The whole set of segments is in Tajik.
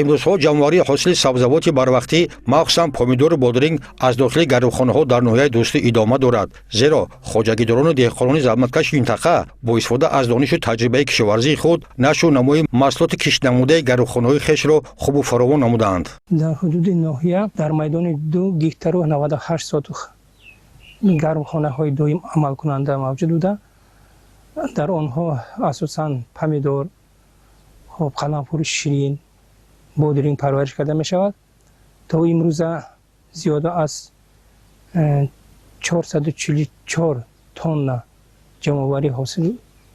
Имрӯзҳо ҷамъоварии ҳосили сабзавоти барвақтӣ, махсусан помидору бодринг, аз дохили гармхонаҳо дар ноҳияи Дӯстӣ идома дорад, зеро хоҷагидорону деҳқонони заҳматкаши минтақа бо истифода аз донишу таҷрибаи кишоварзии худ нашу намои маҳсулоти киштнамудаи гармхонаҳои хешро хубу фаровон намудаанд. Дар ҳудуди ноҳия дар майдони 2 гектару 98 сотих гармхонаҳои доим амалкунанда мавҷуд буда, дар онҳо асосан помидор, хоб, қаламфури ширин, бодринг парвариш карда мешавад. То имрӯза зиёда аз 444 тонна ҷамъоварӣ ҳосил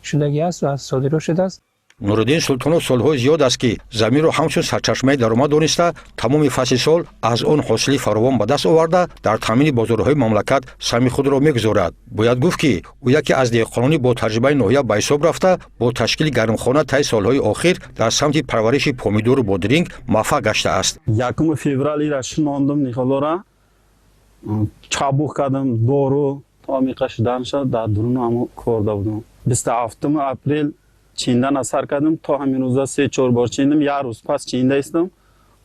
шудагӣ аст ва содирот шудааст. Нуриддин Султонов солҳои зиёд аст, ки заминро ҳамчун сарчашмаи даромад дониста, тамоми фасли сол аз он ҳосили фаровон ба даст оварда, дар таъмини бозорҳои мамлакат саҳми худро мегузорад. Бояд гуфт, ки ӯ яке аз деҳқонони бо таҷрибаи ноҳия ба ҳисоб рафта, бо ташкили гармхона таи солҳои охир дар самти парвариши помидору бодринг муваффақ гаштааст. 1 феврал ира шинондум, ниҳолора чабух кардам, дору то амиқа шуданша дар дуруну ҳамо корда будам. 27 апрел чиндана сар кардам, то ҳамин рӯза се чор бор чиндам. Як рӯз пас чинда истам,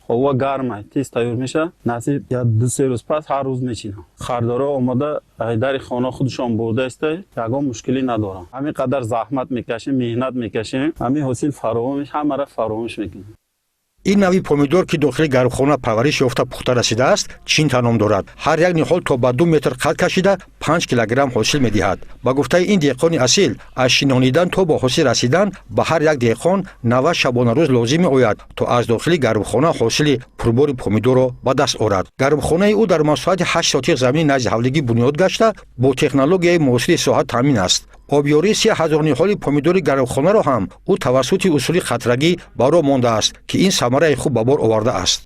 ҳаво гармай, тез тайёр меша. Насиб, я 2-се рӯз пас ҳар рӯз мечинам. Харидоро омада, дари хона худашон бурда иста, ягон мушкилӣ надорам. Ҳамин қадар заҳмат мекашем, меҳнат мекашем, ҳамин ҳосил фаровон, ҳамара фаромӯш мекунем. Ин нави помидор, ки дохили гармхона парвариш ёфта, пухта расидааст, Чинта ном дорад. Ҳар як ниҳол то ба 2 метр қад кашида, 5 килограмм ҳосил медиҳад. Ба гуфтаи ин деҳқони асил, аз шинонидан то ба ҳосил расидан ба ҳар як деҳқон 90 шабонарӯз лозим меояд, то аз дохили гармхона ҳосили пурбори помидорро ба даст орад. Гармхонаи ӯ дар масоҳати 8 сотих замини назди ҳавлигӣ бунёд гашта, бо технологияи муосири соҳа таъмин аст. Обёрии 3000 ниҳоли помидори гармхонаро ҳам ӯ тавассути усули қатрагӣ ба роҳ мондааст, ки ин самараи хуб ба бор овардааст.